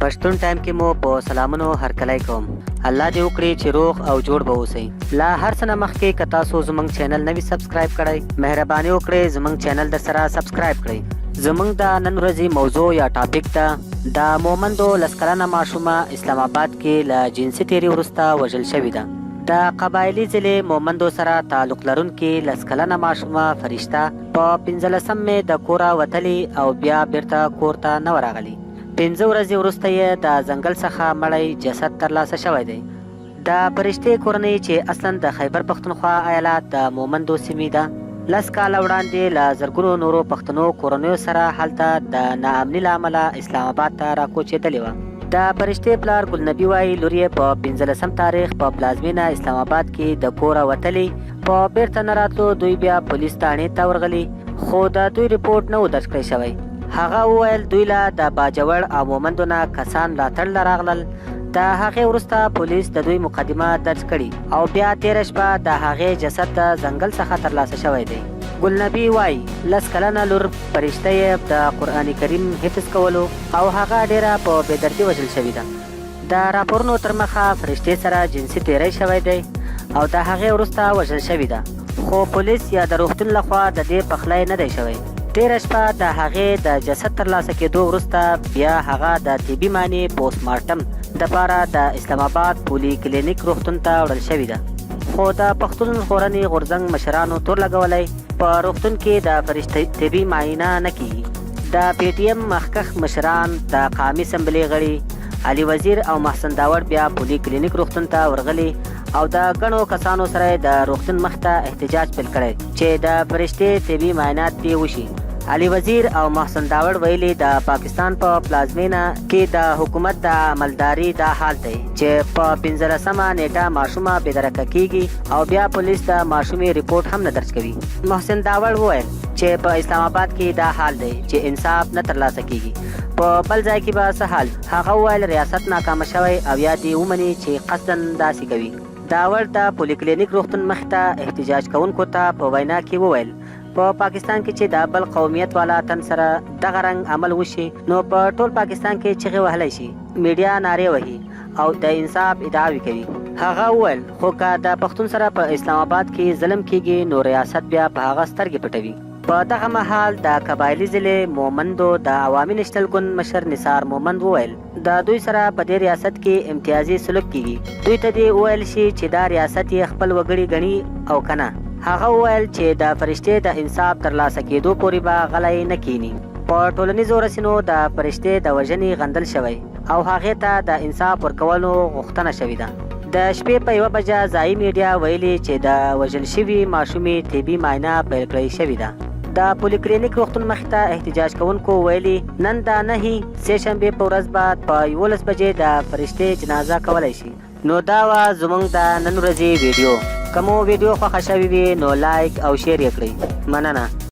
پښتون ټایم کې مو په سلامونو هرکلی کوم. الله دې وکړي چې روغ او جوړ به اوسئ. له هر څه نه مخکې که تاسو زمونږ چینل نه وي سبسکرایب کړی، مهرباني وکړئ زمونږ چینل درسره سبسکرایب کړئ. زمونږ د نن ورځې موضوع یا ټاپک ده د مومندو لس کلنه ماشومه اسلام آباد کې له جنسي تیري وروسته وژل شوې ده. د قبایلي ضلعې مومندو سره تعلق لرونکې لس کلنه ماشومه فرشته په پنځلسم مې د کوره وتلې او بیا بیرته کور ته نه وه راغلې. پنځه ورځې وروسته یې د ځنګل څخه مړی، جسد، ترلاسه شوی دی. د فرشتې کورنۍ چې اصلاً د خیبر پښتونخوا ایالات د مومندو سیمې ده، لس کاله وړاندې له زرګونو نورو پښتنو کورنیو سره هلته د ناامني له امله اسلام اباد ته راکوچېدلې وه. د فرشتې پلار ګل نبي وايي، لور یې په پنځلسم تاریخ په پلازمېنه اسلام اباد کې د کوره وتلې، په بېرته نه راتلو دوی بیا پولیس تاڼې ته ورغلي، خو د دوی رپورټ نه و درج کړی شوی. هغه وویل، دوی له د باجوړ او مومندو نه کسان ملاتړ له راغلل، د هغې وروسته پولیس د دوی مقدمه درج کړي او بیا تېره شپه د هغې جسد د ځنګل څخه ترلاسه شوی دی. ګل نبي وايي، لس کلنه لور فرشته یې د قرآن کریم حفظ کولو او هغه ډېره په بې دردي وژل شوې ده. د راپورونو تر مخه فرشتې سره جنسي تېری شوی دی او د هغې وروسته وژل شوې ده، خو پولیس یا د روغتون له خوا د دې پخلی نه دی شوی. تېره شپه د هغې د جسد ترلاسه کېدو وروسته بیا هغه د طبي معاینې، پوسټ مارټم، دپاره د اسلام اباد پولي کلینیک روغتون ته وړل شوې ده. خو د پښتون ژغورنې غورځنګ مشرانو تور لګولی، په روغتون کې د فرشتې طبي معاینه نه کېږي. د پي ټي اېم مخکښ مشران، د قامي اسمبلۍ غړي علي وزیر او محسن داوړ بیا پولي کلینیک روغتون ته ورغلي او د ګڼو کسانو سره یې د روغتون مخ ته احتجاج پیل کړی چې د فرشتې طبي معاینات دې وشي. علي وزیر او محسن داوړ ویلي، د پاکستان په پلازمېنه کې د حکومت د عملداري دا حال دی چې په پنځلسمه نېټه ماشومه بې درکه کېږي او بیا پولیس د ماشومې رپورټ هم نه درج کوي. محسن داوړ وویل چې په اسلام اباد کې دا حال دی چې انصاف نه ترلاسه کېږي، په بل ځای کې به څه حال وي؟ هغه وویل، ریاست ناکامه شوی او یا دې ومني چې قصداً داسې کوي. داوړ د پولي کلینیک روغتون مخې ته احتجاج کوونکو ته په وینا کې وویل، په پاکستان کې چې د بل قومیت والا تن سره دغه رنګ عمل وشي نو په ټول پاکستان کې چغې وهلی شي، میډیا نارې وهي او د انصاف ادعاوې کوي. هغه وویل، خو که د پښتون سره په اسلام اباد کې ظلم کېږي نو ریاست بیا په هغه سترګې پټوي. په دغه مهال د قبایلي ضلعې مومندو د عوامي نېشنل ګوند مشر نثار مومند وویل، د دوی سره په دې ریاست کې امتیازي سلوک کېږي، دوی ته دې وویل شي چې دا ریاست یې خپل وګړي ګڼي او که نه؟ هغه وویل چې د فرشتې د انصاف ترلاسه کېدو پورې به غلی نه کېني. په ټولنیزو رسینو د فرشتې د وژنې غندل شوی او هغې ته د انصاف ورکولو غوښتنه شوې ده. د شپې په یوه بجه ځايي میډیا ویلي چې د وژل شوي ماشومې طبي معاینه پیل کړی شوې ده. د پولي کلینیک روغتون مخې ته احتجاج کوونکو ویلي، نن د نهې، سې شنبې، په ورځ به په 11 بجې د فرشتې جنازه کولی شي. نو دا وه زمونږ د نن ورځې ویډیو. که مو ویډیو خوښه شوې وي نو لایک او شیر یې کړئ. مننه.